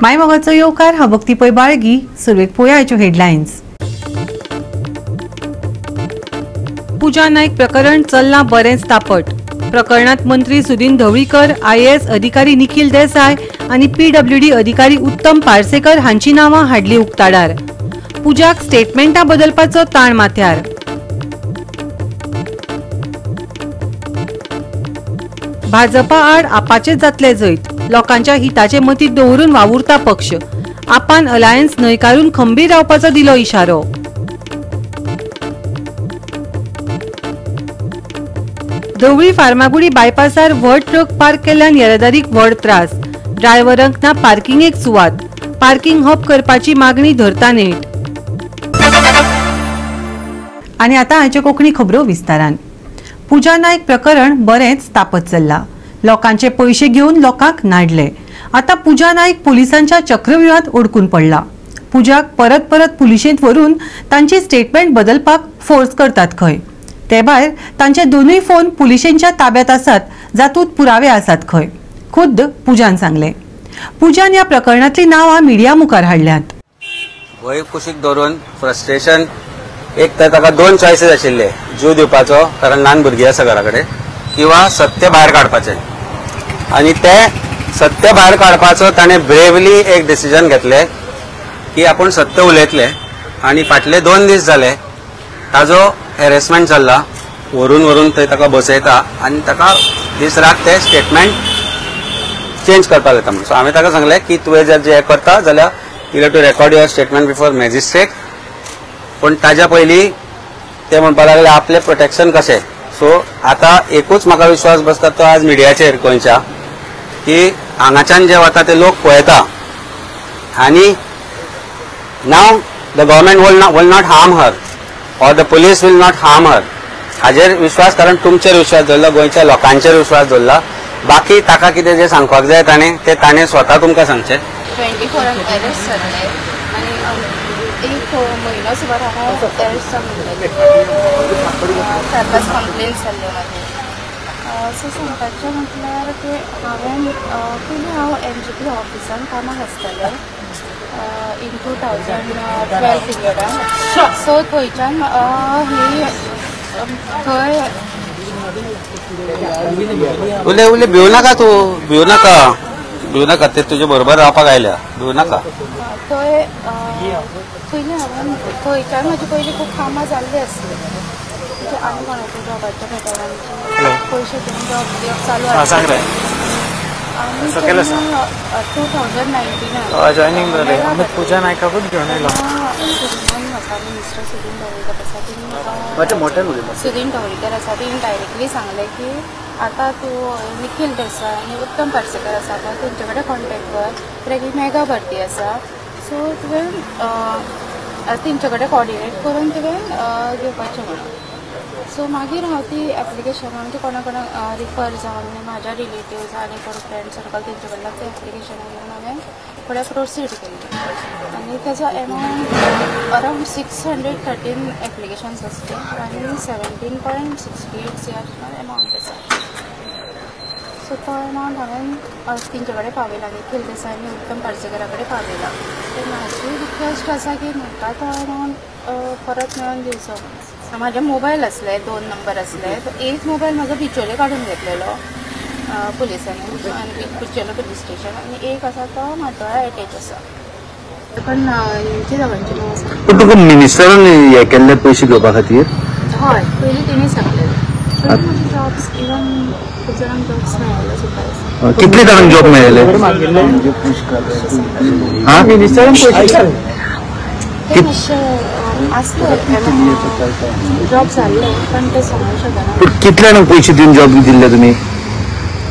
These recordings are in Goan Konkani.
माय मोगाचो येवकार हा भक्ती पै बाळगी. सुरवेक पोया आयच्यो हेडलायन्स. पूजा नाईक प्रकरण चल्लां बरेंच तापट. प्रकरणात मंत्री सुदिन ढवळीकर, आयएएस अधिकारी निखिल देसाय आनी पीडब्ल्यूडी अधिकारी उत्तम पार्सेकर हांची नांवां हाडली उक्ताडार. पूजाक स्टेटमेंटां बदलपाचो ताण माथ्यार. भाजपा आड आपाचेच जातले जैत. लोकांच्या हिताचे मतीत दवरून वावुरता पक्ष. आपान अलायन्स न्हयकारून खंबीर रावपाचो दिलो इशारो. धवळी फार्मागुडी बायपासार व्हड ट्रक पार्क केल्ल्यान येरादारीक व्हड त्रास. ड्रायव्हरांक ना पार्किंगेक सुवात. पार्किंग हब करपाची मागणी धरता नेट. आनी आतां आयच्यो कोंकणी खबरो विस्तारान. पूजा नाईक प्रकरण बरेंच तापत चल्ला. लोकांचे पैशे घेवन लोकांक नाडले. आतां पूजा नाईक पुलिसांच्या चक्रव्यूहात अडकून पडला. पूजाक परत परत पुलिशेंत व्हरून तांची स्टेटमेंट बदलपाक फोर्स करतात खंय. ते भायर तांचे दोनूय फोन पुलिशेंच्या ताब्यात आसात, जातूंत पुरावे आसात खंय. खुद्द पूजान सांगले. पूजान ह्या प्रकरणांतली नांवां मिडिया मुखार हाडल्यांत. वय कुशीक दवरून फ्रस्ट्रेशन. एक तर ताका दोन चॉयसीस आशिल्ले, जीव दिवपाचो कारण ल्हान भुरगीं आसा घरा कडेन, किंवा सत्य भायर काडपाचें. आनी ते सत्य भायर काडपाचो ताणें ब्रेवली एक डिसिजन घेतलें की आपूण सत्य उलयतले. आनी फाटले 2 दीस जाले ताजो हॅरेसमेंट चल्ला, व्हरून व्हरून थंय ताका बसयता आनी ताका दीस रात ते स्टेटमेंट चेंज करपाक येता म्हणून. सो हांवें ताका सांगलें की तुवें जर जें करता जाल्यार you have to record your statement before magistrate. पूण ताज्या पयलीं ते म्हणपाक लागले आपलें प्रोटेक्शन कशें. सो आतां एकूच म्हाका विश्वास बसता तो आज मिडियाचेर गोंयच्या, की हांगाच्यान जे वता ते लोक पळयता आनी now the government will not harm her or the police will not harm her. हाजेर विश्वास, कारण तुमचेर विश्वास दवरला, गोंयच्या लोकांचेर विश्वास दवरला. बाकी ताका कितें जें सांगपाक जाय ताणें तें ताणें स्वता तुमकां सांगचें. 24 अरेस्ट जाल्ले आनी एक म्हयनो सुमार हांव अरेस्ट जावन 4-5 कंप्लेन जाल्ल्यो म्हाजे. सो सांगपाचें म्हटल्यार की हांवें पयलीं हांव एनजीपी ऑफिसान कामाक आसतालें इन 2012 पिरियडान. सो थंयच्यान ही थंय उले उले भिवू नाका, तूं भिवू नाका, भिवू नाका, ते तुजे बरोबर रावपाक आयल्या, भिवू नाका. थंय पयलीं हांवें थंयच्यान म्हाजी पयलीं खूब कामां जाल्लीं आसलीं. म्हणजे आनी कोणाच्या जॉबाच्या मेटरांचे पयशे दिवन जॉब दिवप चालू आसलें. आनी 2019 जॉयनींग जालें. अमित पूजा नायकाकूच घेवन आयलो. सुदिनान म्हाका मिनिस्टर सुदीन ढवळीकर आसा, तिणी सुदीन ढवळीकर आसा तिणी डायरेक्टली सांगलें की आतां तूं निखिल देसाय आनी उत्तम पार्सेकर आसा पळय तेंचे कडेन कॉन्टेक्ट कर, कित्याक ही मेगा भरती आसा. सो तुवें तेंचे कडेन कॉर्डिनेट करून तुवें घेवपाचें म्हणून. सो मागीर हांव ती एप्लिकेशनां म्हणजे कोणा कोणाक रिफर जावन म्हाज्या रिलेटिव्स आनी कोण फ्रेंड सर्कल तेंचे कडल्यान ते एप्लिकेशनां घेवन हांवें फुडें प्रोसीड केल्लें. आनी तेजो एमावंट अरावंड 613 एप्लिकेशन्स आसले आनी 17.68 CR amount आसा. सो तो एमावंट हांवें तेंचे कडेन पावयला, निखिल देसाय आनी उत्तम पार्सेकरा कडेन पावयला. सो म्हाजी रिक्वेस्ट आसा की म्हाका तो एमावंट परत मेळोवन दिवचो. म्हाजे मोबायल आसले, 2 नंबर आसले. एक मोबायल म्हाजो बिचोले काडून घेतलेलो पुलिसांनी, आनी बिचोले पुलीस स्टेशन, आनी एक आसा तो म्हाटोळा एटॅच आसा. पण हेंची दोगांची नांव आसा. पूण तुका मिनिस्टरान हे केल्ले पयशे घेवपा खातीर? हय, पयलीं तेणी सांगलेलें. पयलीं म्हाजे जॉब्स इवन खूब जाणांक जॉब्स मेळ्ळेले सुद्दां आसा. कितले जाणांक जॉब मेळ्ळेले? मिनिस्टरान पयशे ते मातशें आसले जॉब जाल्ले, पण ते सांगूंक शकना. पूण कितले जाणांक पयशे दिवन जॉब दिल्ले तुमी?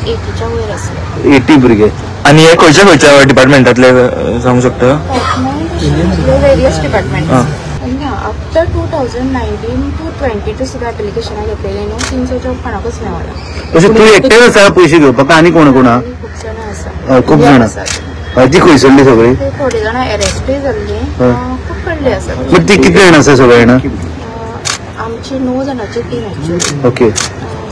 80च्या वयर आसले. 80 भुरगे. आनी हे खंयच्या खंयच्या डिपार्टमेंटांतले सांगू शकता? Various department. ना, आफ्टर 2019 to 22 सुद्दां एप्लिकेशनां घेतलेलीं न्हू, तेंचो जॉब कोणाकूच मेळना. तशें तूं एकटेच आसा पयशे घेवपाक आनी कोण कोण? खूब जाणां आसा. खूब जाणां. ती खंयसरली सगळी? थोडी जाणां एरेस्टूय जाल्लीं, खूब कडली आसा. पूण ती कितले जाणां आसा सगळे जाणां? आमची 9 जाणांची team actually. Okay.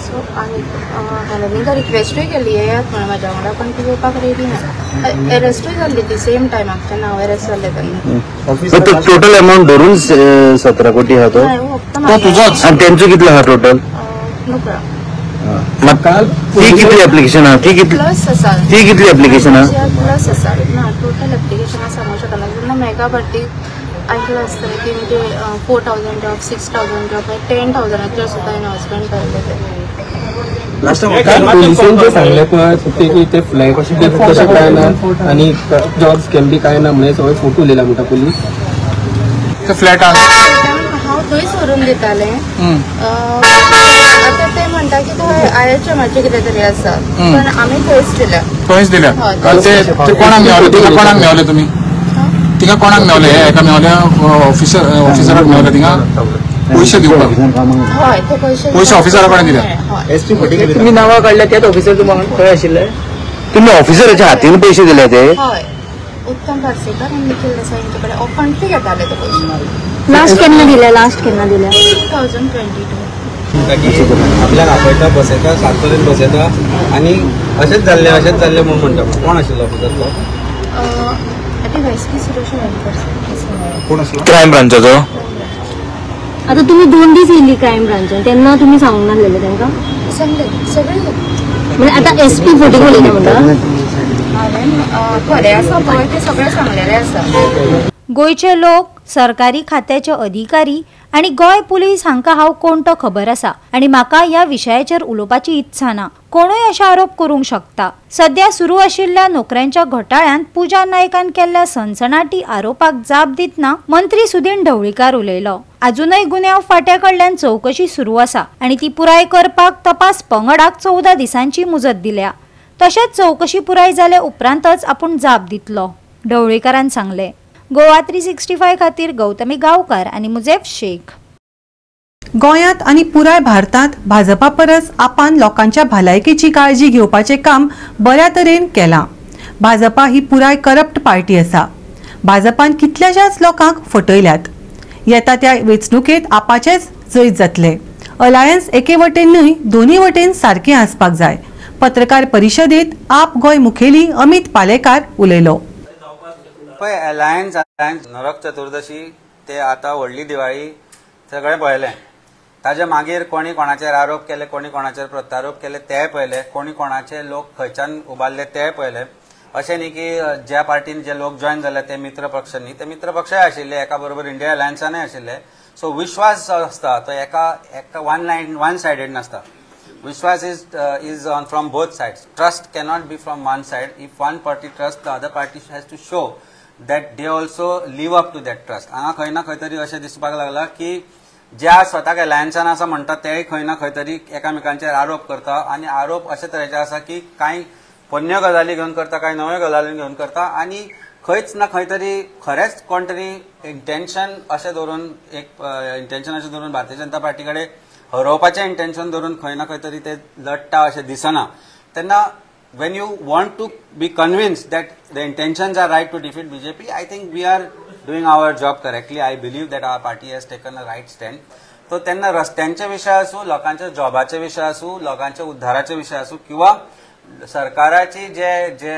So आनी हांवें तांकां रिक्वेस्टूय केली येयात म्हणून म्हाज्या वांगडा, पण ती येवपाक रेडी ना. एरेस्टूय जाल्ली ती सेम टायमाक तेन्ना हांव एरेस्ट जाल्लें तेन्ना. टोटल अमाऊंट धरून 17 कोटी हा तो तुझोच. आनी तेंचो कितलो हा टोटल? ती कितली एप्लिकेशन हा? ती कितली प्लस आसा? ती कितली एप्लिकेशन हा? प्लस आसा ना टोटल एप्लिकेशनां सांगूंक शकना. जेन्ना मेगा भरती आयकलां आसतलें की म्हणजे 4,000 जॉब, 6,000 जॉब, 10,000 सुद्दां अनाउन्समेंट केल्लें तें. पुलिसेन जे सांगले पळय ते की ते फ्लॅग तशें काय ना आनी जॉब स्कॅम बी काय ना म्हणून सगळे फोटो उलयला म्हणटा पुलीस. फ्लॅट हांव थंयच व्हरून दितालें. आतां ते म्हणटा की थंय IHMाचें कितें तरी आसा, पण आमी थंयच दिल्या. थंयच दिल्या. ते कोणाक मेवले? तिका कोणाक मेवले तुमी? तिका कोणाक मेवले? हेका मेवले ऑफिसराक मेवले तिका पयशे दिवपाक? हय, ते पयशे पयशे ऑफिसरा कडेन दिले. तुमी नांवां काडल्या त्याच ऑफिसर तुमकां खंय आशिल्ले? तुमी ऑफिसराच्या हातीन पयशे दिले ते? हय, उत्तम पार्सेकर आनी निखील देसाय हेंचे कडेन ओपनली घेताले ते पयशे. लास्ट केन्ना दिले? लास्ट केन्ना दिले? 2022. आपल्याक आपयता, बसयता, 7 पर्यंत बसयता आनी अशेंच जाल्लें अशेंच जाल्लें म्हूण म्हणटा. कोण आशिल्लो ऑफिसर तो? कोण आसलो? क्रायम ब्रांचाचो. आता तुम्ही 2 दीस येयल्ली क्रायम ब्रांचान तेन्ना तुमी सांगूंक नासलेलें तांकां? सांगलें सगळें. म्हणजे आतां SP photo उलयता म्हणटा? हांवें खरें आसा पळय तें सगळें सांगलेलें आसा. गोंयचे लोक, सरकारी खात्याचे अधिकारी आनी गोंय पुलीस हांकां हांव कोण तो खबर आसा आनी म्हाका ह्या विशयाचेर उलोवपाची इत्सा ना. कोणूय अशे आरोप करूंक शकता. सध्या सुरू आशिल्ल्या नोकऱ्यांच्या घोटाळ्यांत पूजा नायकान केल्ल्या सनसनाटी आरोपाक जाप दितना मंत्री सुदीन ढवळीकार उलयलो. अजूनय गुन्यांव फांट्या कडल्यान चवकशी सुरू आसा आनी ती पुराय करपाक तपास पंगडाक 14 दिसांची मुजत दिल्या. तशेंच चवकशी पुराय जाल्या उपरांतच आपूण जाप दितलो, ढवळीकारान सांगलें. गोवा 365 खातीर गौतमी गांवकार आनी मुजेफ शेख. गोंयांत आनी पुराय भारतांत भाजपा परस आपान लोकांच्या भलायकेची काळजी घेवपाचें काम बऱ्या तरेन केलां. भाजपा ही पुराय करप्ट पार्टी आसा. भाजपान कितल्याशाच लोकांक फटयल्यात. येता त्या वेंचणुकेंत आपाचेच जैत जातले. अलायन्स एके वटेन न्हय, दोनूय वटेन सारकें आसपाक जाय. पत्रकार परिशदेंत आप गोंय मुखेली अमित पालेकार उलयलो. पळय, अलायन्स अलायन्स नरक चतुर्दशी ते आतां व्हडली दिवाळी सगळें पळयलें. ताजे मागीर कोणी कोणाचेर आरोप केले, कोणी कोणाचेर प्रत्यारोप केले तेय पळयले, कोणी कोणाचे लोक खंयच्यान उबारले तेय पळयले. अशें न्ही की ज्या पार्टीन जे लोक जॉयन जाले ते मित्र पक्ष न्ही, ते मित्र पक्षय आशिल्ले, एका बरोबर इंडिया अलायन्सानय आशिल्ले. सो विश्वास जो आसता तो एका एका वन लायन वन सायडेड नासता. विश्वास is on from both sides. Trust cannot be from one side. If one party trust, the other party has to show that they also live up to that trust. हांगा खंय ना खंय तरी अशें दिसपाक लागलां की ज्या स्वताक अलायन्सान आसा म्हणटा तेय खंय ना खंय तरी एकामेकांचेर आरोप करता आनी आरोप अशे तरेचे आसा की कांय पोन्न्यो गजाली घेवन करता, कांय नव्यो गजाली घेवन करता आनी खंयच ना खंय तरी खरेंच कोण तरी इंटेन्शन अशें दवरून एक इंटेन्शन अशें दवरून भारतीय जनता पार्टी कडेन हरोवपाचें इंटेन्शन दवरून खंय ना खंय तरी ते लडटा अशें दिसना. तेन्ना when you want to be convinced that the intentions are right to defeat BJP, I think we are doing our job correctly. I believe that our party has taken a right stand. तो तेन्ना रस्त्यांचे विशय आसूं, लोकांच्या जॉबाचे विशय आसूं, लोकांच्या उद्धाराचे विशय आसूं किंवा सरकाराची जे जे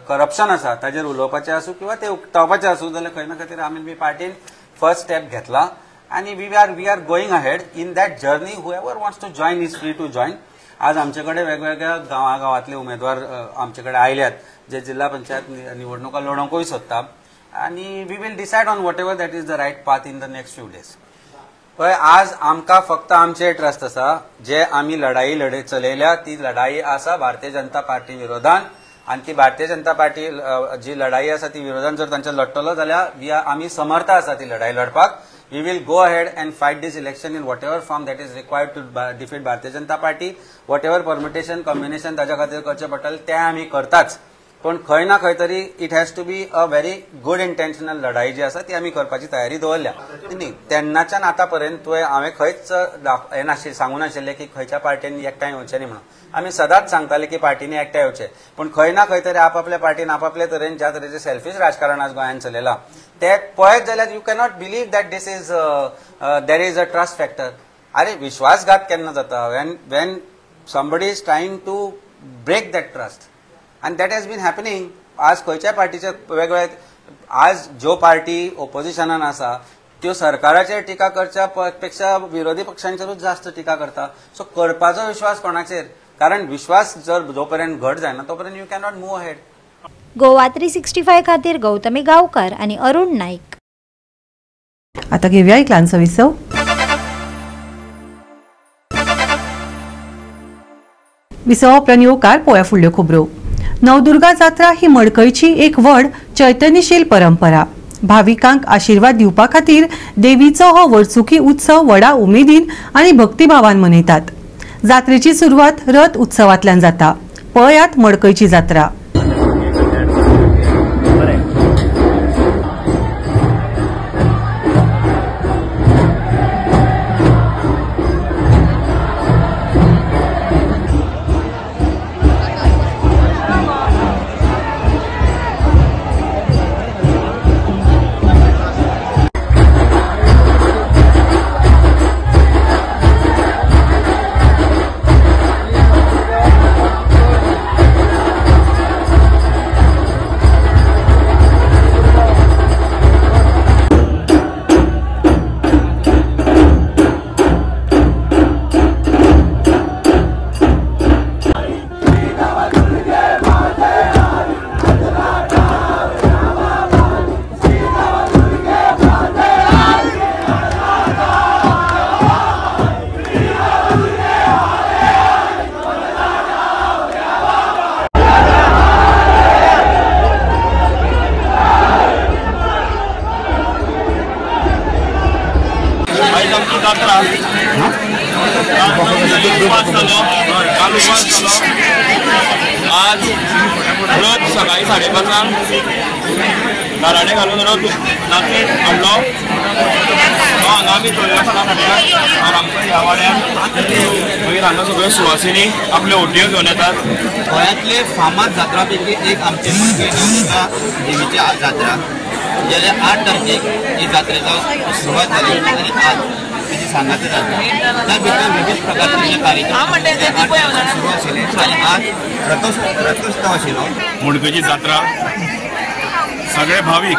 करप्शन आसा ताजेर उलोवपाचें आसूं किंवा ते उक्तावपाचें आसूं, जाल्यार खंय ना खंय तरी आमी पार्टीन फर्स्ट स्टेप घेतला आनी we are going ahead in that journey. Whoever wants to join is free to join. आज आमचे कडेन वेगवेगळ्या गांवा गांवांतले उमेदवार आमचे कडेन आयल्यात जे जिल्हा पंचायत निवडणुका लढोवंकूय सोदता आनी we will decide on whatever that is the right path in the next few days. पळय, आज आमकां फक्त आमचे ट्रस्ट आसा, जे आमी लढाई लढे चलयल्या ती लढाई आसा भारतीय जनता पार्टी विरोधान आनी ती भारतीय जनता पार्टी जी लढाई आसा ती विरोधान जर तांचे लढटलो जाल्यार आमी समर्थ आसा ती लढाई लढपाक. We will go ahead and fight this election in whatever form that is required to defeat Bharatiya Janata Party. Whatever permutation, combination ताच्या खातीर करचें पडटलें तें आमी करताच, पूण खंय ना खंय तरी it has to be a very good intentional लढाई जी आसा ती आमी करपाची तयारी दवरल्या. न्ही, तेन्नाच्यान आतां पर्यंत तुवें हांवें खंयच हें नाशिल्लें, सांगूं नाशिल्लें की खंयच्या पार्टीन एकठांय येवचें न्ही म्हणून. आमी सदांच सांगताले की पार्टींनी एकठांय येवचें, पूण खंय ना खंय तरी आपापल्या पार्टीन आपापले तरेन ज्या तरेचें सेल्फीश राजकारण आज गोंयांत चलयलां ते पळयत जाल्यार you cannot believe that this is there is a trust factor. अरे, विश्वासघात केन्ना जाता? When Somebody is trying to break that trust आनी that has been happening. आज खंयच्याय पार्टीचे वेगवेगळे, आज ज्यो पार्टी ओपोजिशनान आसा त्यो सरकाराचेर टिका करच्या पेक्षा विरोधी पक्षांचेरूच जास्त टिका करता. सो करपाचो विश्वास कोणाचेर, कारण विश्वास जर जो पर्यंत घट जायना तो पर्यंत you cannot move ahead. Goa 365 खातीर गौतमी गावकर आणि अरुण नाईक. आता घेऊया एक ल्हानसो विसव. विसवा उपरांत येवकार पळोवया फुडल्यो खबरो. नवदुर्गा जात्रा ही मडकयची एक व्हड चैतन्यशील परंपरा. भाविकांक आशिर्वाद दिवपा खातीर देवीचो हो वर्सुकी उत्सव व्हडा उमेदीन आनी भक्तिभावान मनयतात. जात्रेची सुरवात रथ उत्सवांतल्यान जाता. पळयात मडकयची जात्रा. आज रथ सकाळी 5:30 गाराणे घालून रथ नाचून हाडलो. हांगा आमी आमच्या ह्या वाड्यार मागीर हांगा सगळ्यो सुवासिनी आपल्यो होटयो घेवन येतात. गोंयांतले फामाद जात्रा पैकी एक आमचे मडकय नवदुर्गा देवीची जात्रा. गेल्या 8 तारखेक ही जात्रेचो सुरवात जाली आनी आज तेजी सांगात जाता. त्या भितर विविध प्रकारचे कार्यक्रम सुरू आशिल्ले आनी आज रथोत्सव आशिल्लो. मडकयची जात्रा सगळे भावीक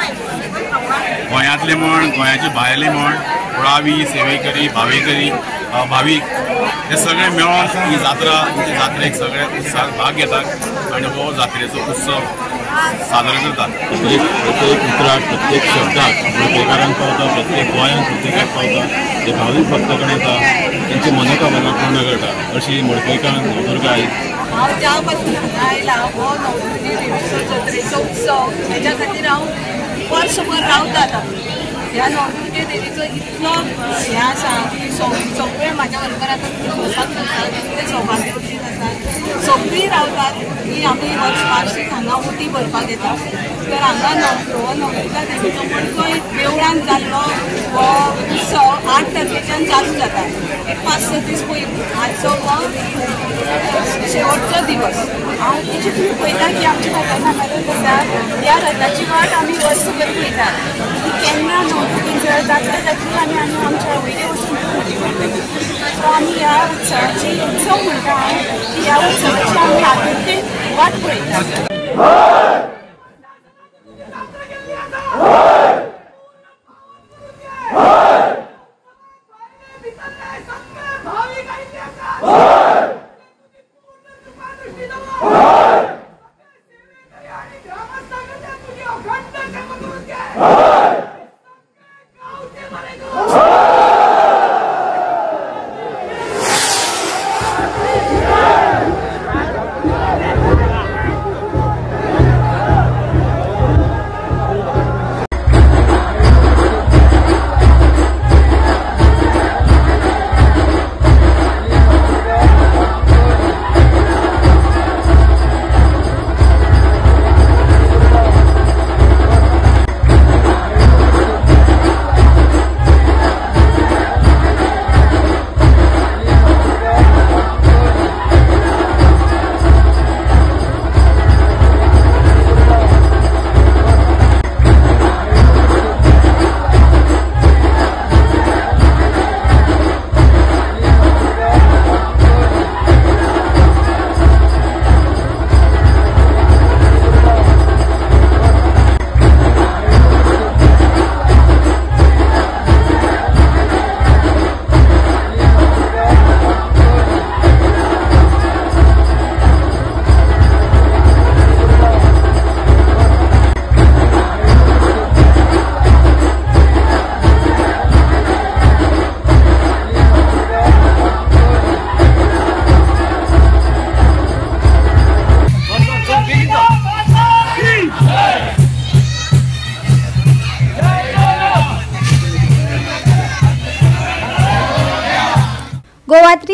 गोंयांतले म्हण, गोंयाचे भायले म्हण, कुळावी, सेवेकरी, भावेकरी, भावीक हे सगळे मेळोन ही जात्रा, जात्रेक सगळे उत्साहात भाग घेतात आनी हो जात्रेचो उत्सव साजरो करतात. प्रत्येक उतराक, प्रत्येक शब्दाक मडकयकारांक पावता, प्रत्येक गोंयांत प्रत्येकाक पावता. जे भावीक भक्त कडेन येता तेंची मनोकामना पूर्ण करता अशी मडकयकारांक नवदुर्गा आई. हांव ज्या पासून हांगा आयलां हो नवदुर्गे देवीचो जत्रेचो उत्सव हेज्या खातीर हांव वर्सभर रावतात. आमी ह्या नवदुर्गे देवीचो इतलो हें आसा की सगळे म्हाज्या बरोबर आतां भोवपाक करतात, ते सौभाग्यवती आसात, सगळीं रावतात की आमी वर्स वार्षीक हांगा उटी भरपाक येता. तर हांगा नवदुर्गा देवीचो मडकय देवळान जाल्लो हो उत्सव 8 तारखेच्यान चालू जाता. 5-6 दीस पयलीं आजचो हो शेवटचो दिवस. हांव तेची तुमी पळयता की आमची बाबा सांगत आसा ह्या रथाची वाट आमी वर्सभर पळयतात की केन्ना नवदुर्गेची जात्रा जातली आनी आमी आमच्या आवयले वचून उटी भरतली. सो आमी ह्या उत्सवाची उत्सव म्हणटा हांव की ह्या उत्सवाची आमी आतुरतेन वाट पळयतात.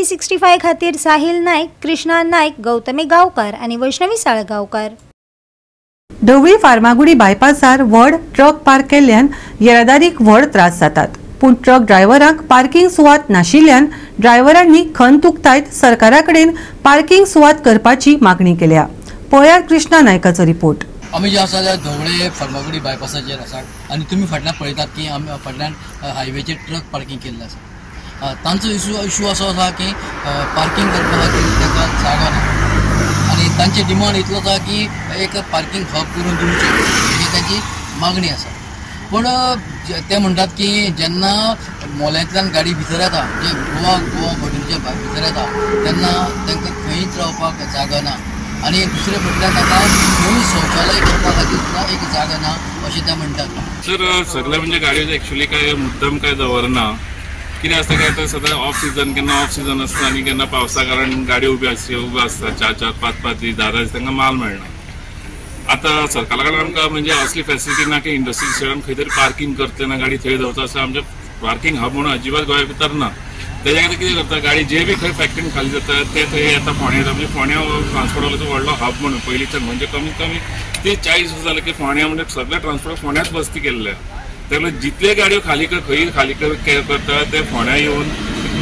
365 खातीर साहिल नायक, कृष्णा नायक, गौतमी गांवकार आनी वैष्णवी साळगांवकार. ढवळी फार्मागुडी बायपासार व्हड ट्रक पार्क केल्ल्यान येरादारीक व्हड त्रास जातात. पूण ट्रक ड्रायव्हरांक पार्किंग सुवात नाशिल्ल्यान ड्रायव्हरांनी खंत उक्तायत सरकारा कडेन पार्किंग सुवात करपाची मागणी केल्या. पळयात कृष्णा नायकाचो रिपोर्ट. आमी जे आसा ते धवळे फार्मागुडी बायपासाचेर आसा आनी तुमी फाटल्यान पळयतात की आमी फाटल्यान हायवेचेर ट्रक पार्किंग केल्ले आसा. तांचो इशू असो आसा की पार्किंग करपा खातीर तांकां जागो ना आनी तांचे डिमांड इतलो आसा की एक पार्किंग हब करून दिवचें ही तांची मागणी आसा. पूण ते म्हणटात की जेन्ना मोल्यांतल्यान गाडी भितर येता, जे गोवा गोवा बॉर्डरीच्या भितर येता तेन्ना तांकां खंयच रावपाक जागो ना आनी दुसरे म्हटल्यार ताका खंय शौचालय करपा खातीर सुद्दां एक जागा ना अशें ते म्हणटात. सर सगळे म्हणजे गाडयो एक्चुअली काय मुद्दम काय दवरना. कितें आसता काय तर सदां ऑफ सिजन, केन्ना ऑफ सिजन आसता आनी केन्ना पावसा कारण गाडयो उब्यो आसता 4 4 5 5 दीस 10 दीस तांकां माल मेळना. आतां सरकारा कडेन आमकां म्हणजे असली फेसिलिटी ना की इंडस्ट्री स्टेटान खंय तरी पार्किंग करतले ना गाडी थंय दवरता असं आमचें पार्किंग हब म्हणून अजिबात गोंया भितर ना. तेज्या खातीर कितें करता गाडी जे बी खंय फॅक्टरीन खाली जाता ते थंय येता फोंड्या येता. म्हणजे फोंड्या ट्रान्सपोर्टवाल्याचो व्हडलो हब म्हणून पयलींच्यान म्हणजे कमीत कमी 30-40 वर्सां जालें की फोंड्या म्हणजे सगळे ट्रान्सपोर्ट फोंड्याच बस्ती केल्ले. ताका लागून जितले गाडयो खाली खंय खाली करता ते फोंड्या येवन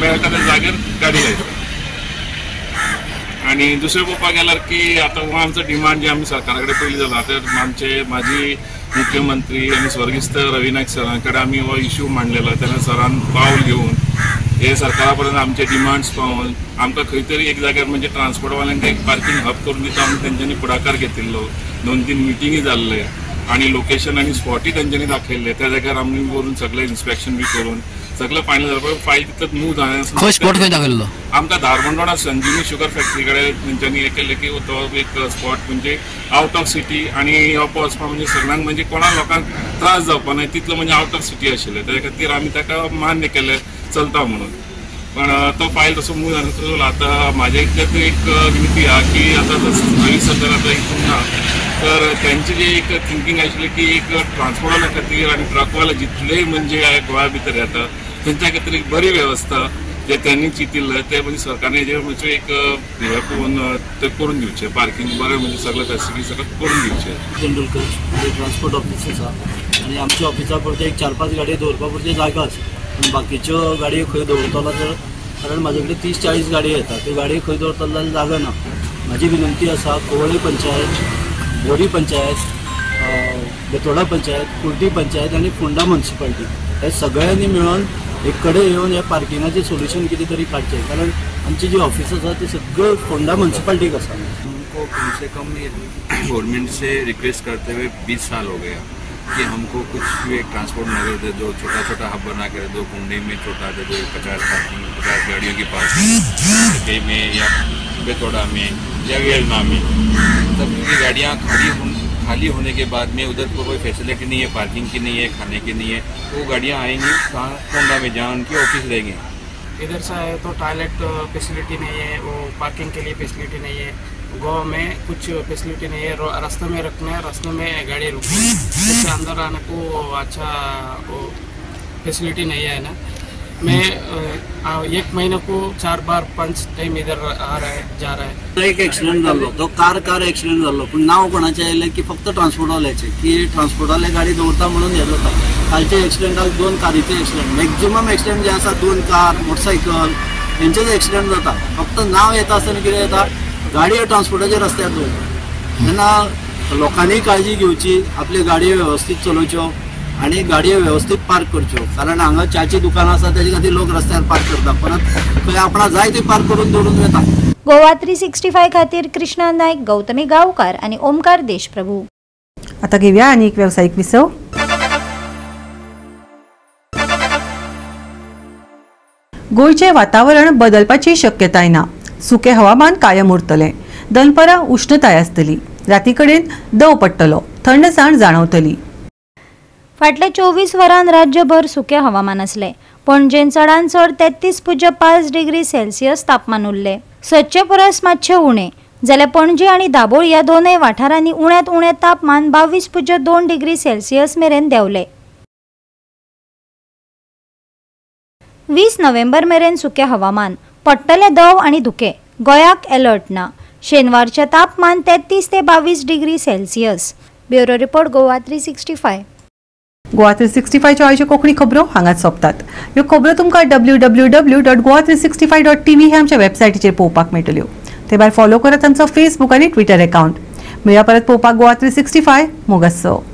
मेळटा त्या जाग्यार गाडी लायता. आनी दुसरें पळोवपाक गेल्यार की आतां हो आमचो डिमांड जे आमी सरकारा कडेन पयलीं जाला. आतां आमचे माजी मुख्यमंत्री आनी स्वर्गीस्त रवी नायक सरां कडेन आमी हो इशू मांडलेलो. तेन्ना सरान पावल घेवन हे सरकारा पर्यंत आमचे डिमांड्स पावोवन आमकां खंय तरी एक जाग्यार म्हणजे ट्रान्सपोर्टवाल्यांक एक पार्किंग हब करून दिता म्हणून तेंच्यांनी फुडाकार घेतिल्लो. 2-3 मिटिंगी जाल्ले आनी लोकेशन आनी स्पॉटय तेंच्यांनी दाखयल्ले. त्या जाग्यार आमी वरून सगळें इन्स्पेक्शन बी करून सगळें फायनल जालें. फायल तितलें मूव जालें. खंय स्पॉट खंय दाखयल्लो? आमकां धारबंदोडा संजीवनी शुगर फॅक्टरी कडेन तेंच्यांनी हें केलें की तो एक स्पॉट म्हणजे आवट ऑफ सिटी आनी येवपा वचपा म्हणजे सगळ्यांक म्हणजे कोणा लोकांक त्रास जावपा न्हय तितलो म्हणजे आवट ऑफ सिटी आशिल्लें. तेज्या खातीर आमी ताका मान्य केलें चलता म्हणून. पण तो फायल तसो मूव जालो. आतां म्हाज्या इतल्यात एक विनंती आहा की आतां नवीन सरकार आतां हितून ना तर त्यांचे जे एक थिंकींग आशिल्लें की एक ट्रान्सपोर्टवाल्या खातीर आनी ट्रकवाले जितलेय म्हणजे गोंया भितर येता तेंच्या खातीर एक बरी वेवस्था जे त्यांनी चिंतिल्लें ते म्हणजे सरकारने हेजेर म्हणजे एक हें पळोवन ते करून दिवचें. पार्किंग बरें म्हणजे सगळें फॅसिलिटी सगळें करून दिवचें. तेंडुलकर म्हणजे ट्रान्सपोर्ट ऑफिस आसा आनी आमच्या ऑफिसा पुरते एक 4-5 गाडयो दवरपा पुरती जागा आसा. पूण बाकीच्यो गाडयो खंय दवरतलो तर कारण म्हाजे कडेन 30-40 गाडयो येता त्यो गाडयो खंय दवरतलो जाल्यार जागा ना. म्हाजी विनंती आसा कोवळे पंचायत, बोरी पंचायत, बेतोडा पंचायत, कुर्टी पंचायत आनी फोंडा म्युनिसिपालिटी हे सगळ्यांनी मेळून एक कडेन येवन ह्या पार्किंगाचें सोल्युशन कितें तरी काडचें. कारण आमची जी ऑफिस आसा ती सगळ्यो फोंडा म्युनिसिपालिटीक आसा. हमको कम से कम गवर्नमेंट से रिक्वेस्ट करते हुए 20 साल हो गया कि हमको कुछ भी एक ट्रांसपोर्ट नगर दे दो, छोटा छोटा हब बना कर दो, कुंडे में छोटा दे दो, 50 पार्किंग 50 गाड़ियों के पास में या बेतोड़ा में या वेलना में. तब क्योंकि गाड़ियाँ खाली होने के बाद में उधर को कोई फैसिलिटी नहीं है, पार्किंग की नहीं है, खाने की नहीं है, वो गाड़ियाँ आएंगी कहाँ? फोंडा में, जहाँ उनकी ऑफिस रहेंगे. इधर से आए तो टॉयलेट फैसिलिटी नहीं है, वो पार्किंग के लिए फैसिलिटी नहीं है. गोवा में कुछ फैसिलिटी नहीं है. रास्ते में रखना है, रास्ते में गाड़ी रुकनी है, उससे अंदर आने को अच्छा वो फैसिलिटी नहीं है ना. मैं एक महीने को 4 बार 5 टाइम इधर आ रहा है जा रहा है. एक एक्सिडेंट जाल्लो तो कार एक्सिडेंट जाल्लो. पूण नांव कोणाचें आयलें की फक्त ट्रान्सपोर्टवाल्याचें की ट्रान्सपोर्टवाले गाडी दवरता म्हणून हें जाता. कालचे एक्सिडेंटाक 2 कारीचे एक्सिडेंट, मॅक्झिमम एक्सिडेंट जे आसा 2 कार, मोटरसायकल हेंचेच एक्सिडेंट जाता. फक्त नांव येता आसतना कितें येता गाडयो ट्रान्सपोर्टाच्या रस्त्यार दवरता. तेन्ना लोकांनी काळजी घेवची, आपल्यो गाडयो वेवस्थीत चलोवच्यो आनी गाडयो वेवस्थीत पार्क करच्यो. कारण हांगा च्याची दुकानां आसा तेजे खातीर लोक रस्त्यार पार्क करता, परत खंय आपणा जाय ते पार्क करून दवरून वता. गोवा 365 खातीर कृष्णा नायक, गौतमी गांवकार आनी ओमकार देशप्रभू. आता घेऊया आणि एक व्यावसायिक विसव. गोंयचें वातावरण बदलपाची शक्यताय ना. सुकें हवामान कायम उरतलें. दनपरां उश्णताय आसतली. राती कडेन दव पडटलो. थंडसाण जाणवतली. फाटल्या 24 वरां राज्यभर सुकें हवामान आसलें. पणजेन चडान चड 33.5 डिग्री सेल्सियस तापमान उरलें. सदचे परस मातशें उणें जाल्यार पणजे आनी दाबोळी ह्या दोनूय वाठारांनी उण्यांत उणें तापमान 22.2 डिग्री सेल्सियस मेरेन देंवलें. 20 नोव्हेंबर मेरेन सुकें हवामान. पडटले दव आनी धुकें. गोंयाक अलर्ट ना. शेनवारचें तापमान 33 ते 22 degree Celsius. Bureau report, Goa 365. Goa 365च्यो आयच्यो कोंकणी खबरो हांगाच सोंपतात. ह्यो खबरो तुमकां www.goa365.tv ह्या आमच्या वेबसायटीचेर पळोवपाक मेळटल्यो. ते भायर फॉलो करात आमचो फेसबूक आनी ट्विटर अकाउंट. मेळया परत पळोवपाक गोवा 365. मोगासो.